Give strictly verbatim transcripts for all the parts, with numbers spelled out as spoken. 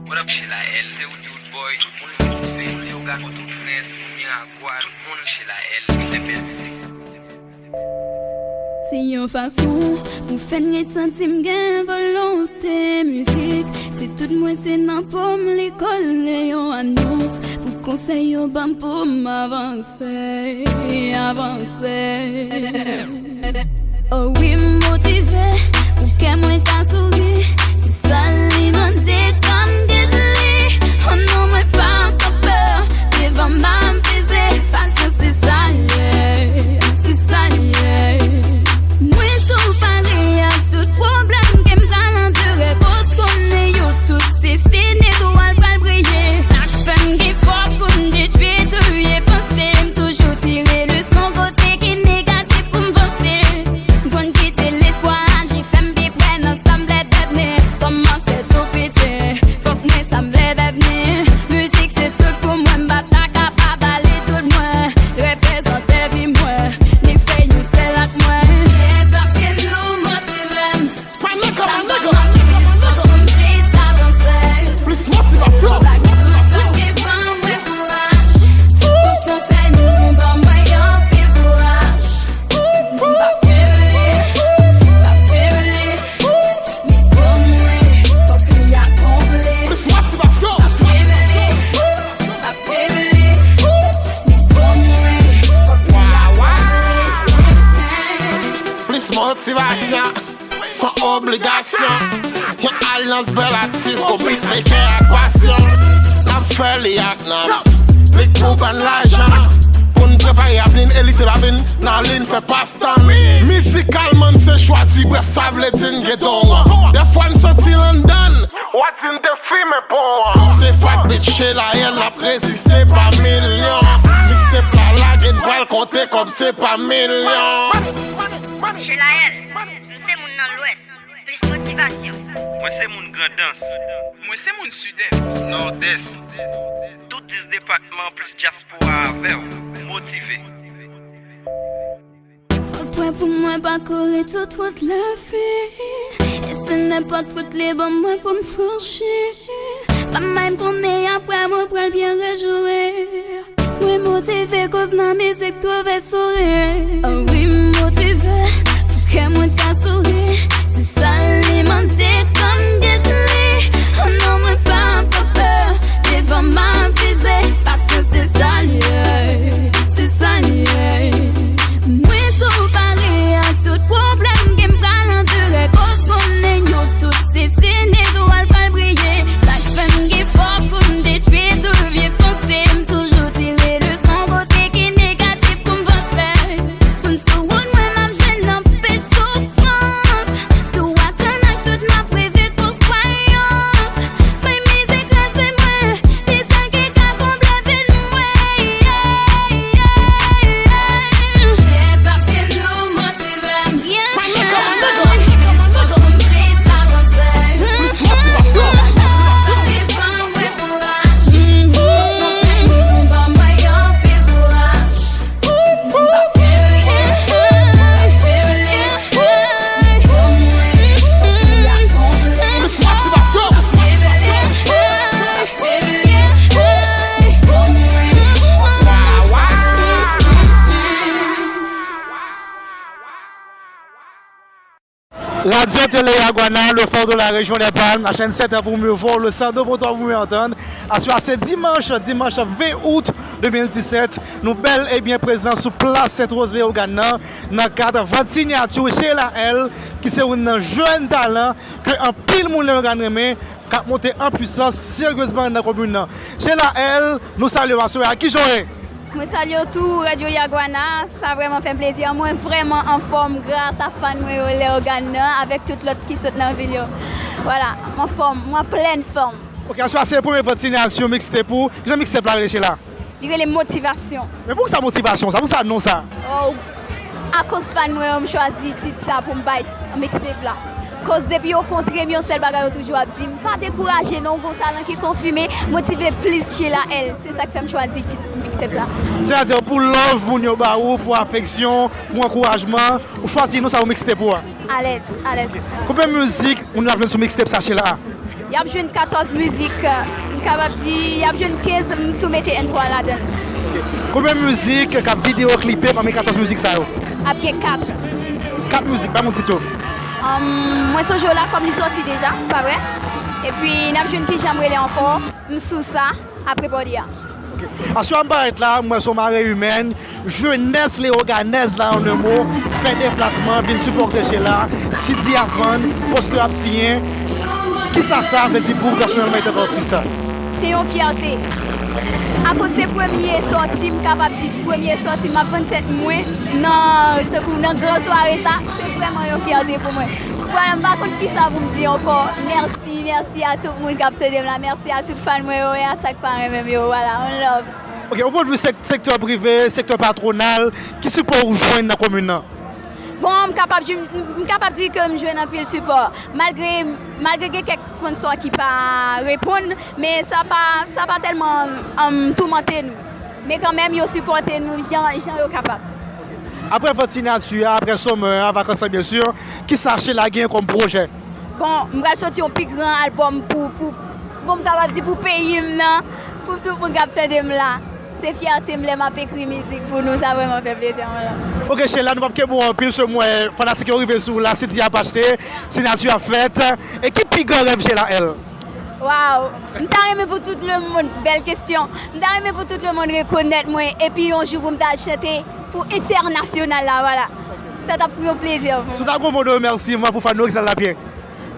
What up, Sheila L? Se Woody Wood Boy, tout moun motive, Leogane, Pòtoprens, Miagwa, tout moun, Sheila L, se bèl mizik. Se yon fason pou fè n resanti m gen volonte mizik. Se tout mwen, se nan po m li kole yon anons pou konsèy yo ban m pou m avanse, avanse. Oh wi, m motive pou kè mwen ka souri. Se sa li mande kòm gid li. Oh non, mwen pa pran pè devan m ap vize. Pasyans, se sa l ye, se sa l ye. Mwen tou pare ak tout pwoblèm ke m pral andire. Koz konnen yo tout se si netwal pral briye. Sa k fè m gen fòs pou m detwi tou vye panse. M toujou tire leson kote ki negatif pou m vanse. M konn kite lespwa aji, fè m pi prè nan sa m vle devni. Kòmanse tou piti, fòk mwen sa m vle devni. Mizik se tout pou mwen, m pa ta kapab ale tout mwen. Reprezante vi mwen, li fè yon sèl ak mwen. Se paske nou motive m. My nigga, my nigga, my nigga, my nigga. Plis motivasyon. Plis motivasyon. Plis motivasyon. Son obligasyon. Yon alyans bèl atis, gwo beatmaker ak pasyon. N ap fè li ak nanm. Li k pou ban n lajan. Pou n prepare avni n, e li se lavi n. Nan li n fè pastann. Mizikalman n se chwazi, brèf sa vle di n gen don an. Dèfwa n santi l anndan n. W a di n te fimen bon an. Se Fat Beat, Sheila L, n ap reziste pa milyon. Mixtape la lage, n pral konte kòb, se pa milyon. Sheila L, m se moun nan Lwès. Plis motivasyon. Mwen se moun Grandans. Mwen se moun Sidès. Nòdès. Tout dis depatman plis dyaspora avè w. Motive. Ou prè pou mwen pakourir tout wout lavi. E se nenpòt wout li ban mwen pou m franchi. Pa menm konnen apre mwen pral byen rejwi. Mwen motive koz nan mizik twouve souri. Oh wi, m motive pou kè mwen ka souri. Se sa li mande kòm gid li. Oh non, mwen pa pran pè devan m ap vize. Pasyans, se sa l ye, se sa l ye. Mwen tou pare ak tout pwoblèm ke m pral andire. Koz konnen yo tout se si netwal pral briye. Sa k fè m gen fòs pou m detwi tout vye panse. M toujou tire leson kote ki negatif pou m vanse. Pou n sou wout mwen, m ap jwenn anpil soufrans. Tou atann ak tout m ap reve koz kwayans. Fè mizik respè mwen, li sèl ki ka konble vid mwen. Se paske nou motive m. My nigga, my nigga, my nigga, my nigga. Plis motivasyon. Radio Télé Yaguana, le phare de la région des Palmes, la chaîne sept pour mieux voir, le cent deux point trois pour mieux entendre. Aswè a se dimanch, dimanch ven out de mil disèt, nou bèl e byen prezan sou plas Sentwoz Leyogàn nan, nan kad vant sinyati Sheila L, ki se youn nan jèn talan ke anpil moun Leyogàn renmen, k ap monte an pwisans seryezman nan komin nan. Sheila L, nou salye w aswè a, kijan w ye? Mwen salye w tou, Radio Yaguana, sa vrèman fè m plezi. Mwen vrèman anfòm gras a fan mwen yo Leyogàn nan, avèk tout lòt ki sot nan vil yo. Vwala, m anfòm, mwen an plèn fòm. Ok, aswè a se premye vant sinyati mixtape ou. Kijan mixtape la rele, Sheila? Li rele Motivasyon. Men poukisa Motivasyon sa? Poukisa non sa? Oh, akoz fan mwen yo, m chwazi tit sa pou m bay mixtape la. Koz depi yo kontre m, yon sèl bagay yo toujou ap di m, pa dekouraje non, w gon talan ki konfime, motive plis, Sheila L. Se sa k fè m chwazi tit mixtape sa. Sètadi pou love moun yo ba ou, pou afeksyon, pou ankourajman, ou chwazi non sa pou mixtape ou a? Alèz, alèz. Konbyen mizik moun yo ap jwenn sou mixtape sa, Sheila? Y ap jwenn katòz mizik, m kapab di, y ap jwenn kenz, m tou mete entwo a ladan l. Konbyen mizik k ap videyo klipe pami katòz mizik sa yo? Ap gen kat. Kat mizik, ban m yon tit yo. Ahn, mwen sonje w la kòm li sòti deja, pa vre? Epi n ap jwenn Kijan m rele ankò, m sou sa, apre Bòdi a. Ok. Aswè a m parèt la, m wè se yon mare imèn, jenès leyoganèz la, an en mo, fè deplasman, vin sipòte Sheila, CD ap vann, postè ap siyen. Kisa sa vle di pou ou pèsonèlman, antanke atis la? Se yon fyète. Akoz se premye sòti, m kapab di premye sòti, m ap vann tèt mwen nan, tankou nan gran sware sa, se vrèman yon fyète pou mwen. Vwala, m pa konn kisa pou m di ankò. Mèsi, mèsi a tout moun k ap tande m la, mèsi a tout fan mwen yo, e a sa k pa renmen m yo, vwala, one love. Ok, ou pwodui sèk-, sektè prive, sektè patwonal, ki sipò ou jwenn nan komin nan? Bon, m kapab di, m, m kapab di ke m jwenn anpil sipò. Malgre, malgre gen kèk sponsò ki pa reponn, men sa pa, sa pa tèlman, um, toumante nou. Men kanmenm, yo sipòte nou jan, jan yo kapab. Apre vant siyati a, apre Summer a, vakans lan byen si, kisa Sheila gen kòm pwojè? Bon, m pral soti yon pi gran albòm pou, pou, bon, m kapab di pou peyi m nan, pou tout moun k ap tande m la. Se fyète m lè m ap ekri mizik pou nou, sa vrèman fè plezi anpil. Ok, Sheila, nou p ap kenbe w anpil, se mwen, fanatik yo rive sou w la, CD a ap achte, siyati a fèt. E ki pi gran rèv Sheila L? Waw! M ta renmen pou tout lemonn, bèl kesyon. M ta renmen pou tout lemonn rekonèt mwen, epi yon jou pou m ta al chante pou entènasyonal la, vwala. Sa t ap yon plezi pou mwen. Si w ta gen yon mo de remèsiman pou fan nou, ki sa l t ap ye?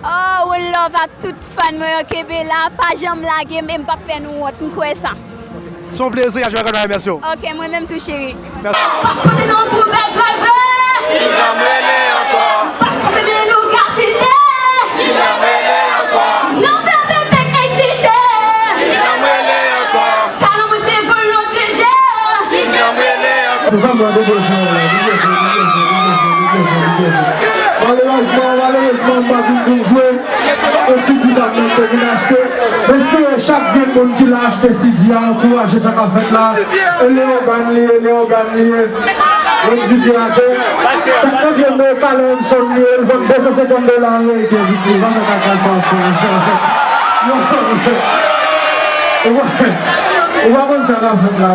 Oh, one love a tout fan mwen yo, kenbe la, pa janm lage m, e m p ap fè nou wont, m kwè sa. Se yon plezi, Radyo Alkana remèsye w. Ok, mwen menm tou, cheri. Mèsi. Pa pote non pou bèl dwèt vre. Kijan m rele ankò? Pa fòse men nou ka site. Kijan m rele ankò? Non fè apèl fèk eksite. Kijan m rele ankò? Talan mwen se volonte Dye. Kijan m rele ankò? Se sa m pral depoze la. Malerezman, malerezman, m pa vin pou m jwe. E CD pa mwen te vin achte. M espere chak grenn moun ki la achte CD a, ankouraje sa k ap fèt la. E Leogane li ye, Leogane li ye. Wendy Pierre. Sa k nan pye m nan, Carl Henson li ye, l vann de san senkant dola ameriken, piti. Pa fè kaka sa ankò. Ou pa, ou pa konn sa k ap fèt la.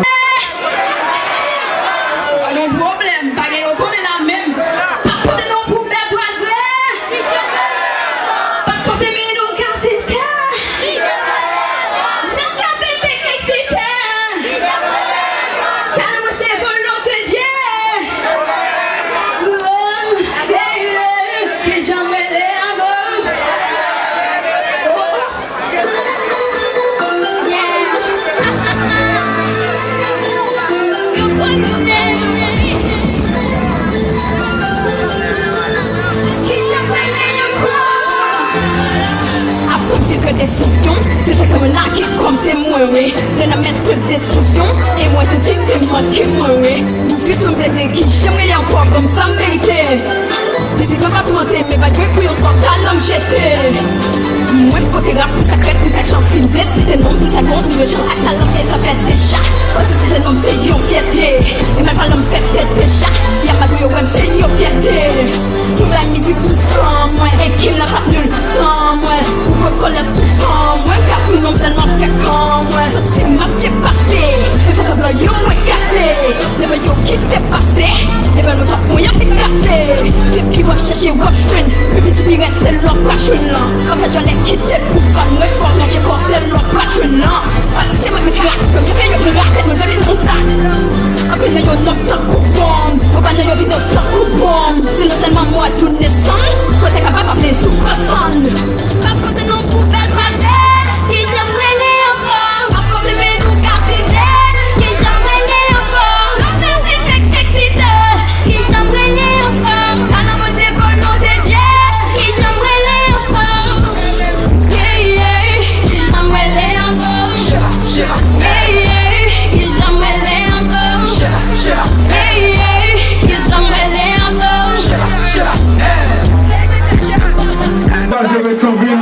Pa gen pwoblèm, pa gen yo konnen la menm. Pa pote non pou bèl dwèt vre. Pa fòse men nou ka site. Nan kafe fèk eksite. Talan mwen se volonte Dye. Oh, hey, hey, kijan m rele ankò? Oh, oh. Ap pran pil kèk desizyon, se sektè mwen la ki kòm temwen, wi. Lè nan men pran desizyon, e mwen santi te manke mwen, wi. Pou fi tou m plede, kijan m rele ankò, ban m sa m merite. Mizik mwen pa toumante, men vag mwen kou yon sòt talan m jete. Mwen pote rap pou sa k rèd, pou sa k janti. M vle site non m pou sa k bon, pou yo chan ak talan e sa fè deja. Paske site non m se yon fyète. E mal palan m fè tèt deja. Y ap mal pou yo wè m se yon fyète. Mwen bay mizik tou san mwen, e kim nan p ap nil san mwen. Ou pot kòlèt tou san mwen, k ap tou non m sèlman fè kan mwen. Santi m ap byen pase, e fè sanblan yo mwen kase. Leve yo kite pase, leve nou tòp mwen ap vin kase. Depi w ap chèche w ap jwenn, pi piti pi rèd se lè w pa jwenn lan. Anfèt jwalè kite pou fan mwen fò, ranje kò se lè w pa jwenn lan. Pati se mwen met rak, fè yo pran rak, tèt mwen vle vin konsa. Anpil nan yo nòm tankou bonm, anpil nan yo vide tankou bonm. Se nou sèlman mwen tounen sanm, koze kapab ap vle sou pèsonn. Pa pote non pou bèl pate, ki jan m rele ankò? Pa fòse men nou ka site, ki jan m rele ankò? Non fè w te fèk eksite, ki jan m rele ankò? Talan mwen se volonte Dye, ki jan m rele ankò? Yeah, yeah, ki jan m rele ankò? Yeah, yeah, ki jan m rele ankò? Yeah, yeah, ki jan m rele ankò? Mwen jwe Petyonvil.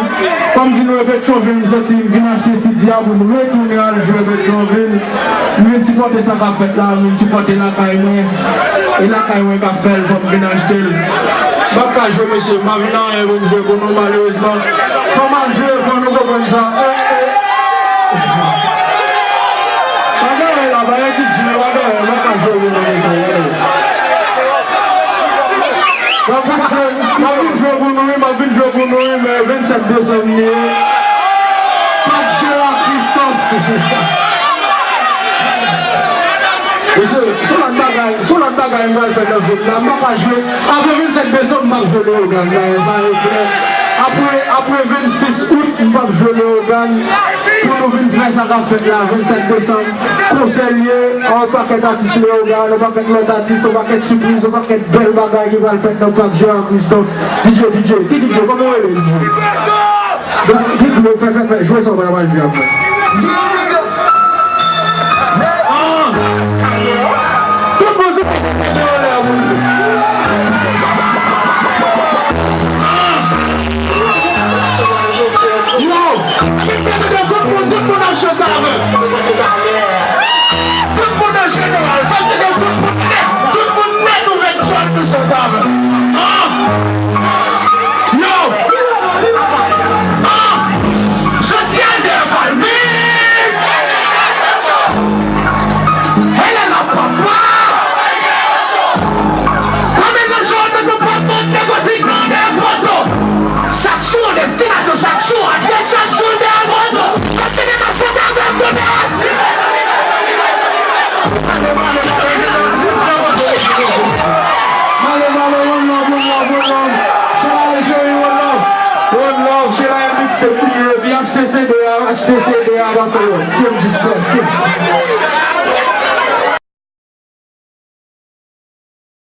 Kòm di nou e Petyonvil m soti, m vin achte CD a pou m retounen al jwe Petyonvil. M vin sipòte sa k ap fèt la, m vin sipòte lakay mwen. E lakay mwen k ap fè l, fò m vin achte l. M p ap ka jwe, mesye, m pa vin anyen pou m jwe pou nou, malerezman. Fò m al jwe, fò nou Konn sa. Bagay la, bagay DJ, bagay la, m pa ka jwe nan sa, gade. M ap vin jwe, m ap vin jwe pou nou, wi, m ap vin jwe pou nou, wi, men vennsèt desanm li ye. Pat Jera Christophe. Mesye, se lòt bagay, se lòt bagay m pral fè nan vil la. M pa ka jwe. Avan vennsèt desanm, m ap jwe Leyogàn, bagay sa yo klè. Apre, apre vennsis out, m p ap jwe Leyogàn. Pou nou vin fè sa k ap fèt la, vennsèt desanm. Konsè l ye, yon pakèt atis Leyogàn, yon pakèt lòt atis, yon pakèt sipriz, yon pakèt bèl bagay ki pral fèt nan Pak Jera Christophe. DJ, DJ, ki DJ? Kòman w rele, DJ? Donk, ki gwo, fè, fè, fè, jwe sa w pral jwe apre. Ah! Tout moun sou pase tande anlè a pou nou. Ah! Yo! Ann tande tout moun, tout moun ap chante avè m. Tout moun an jeneral, fè m tande tout moun nèt, tout moun nèt ouvè zòn nou chante avè m. Ah! Yo! Ah! Jodi a Devalmy! Helen la papa! Kòmè nan chante pou pa monte konsi grandè poto. Chak jou yon destinasyon, chak jou adrès, chak jou yon dèyè poto. Kontinye mache avè m, kote w achte. Malo, malo, one love, one love, one love. Chela e cheri, one love. One love, Chela e mixtape li ye. Vin achte C D a, achte C D a, pa fè yon. T M G Sport.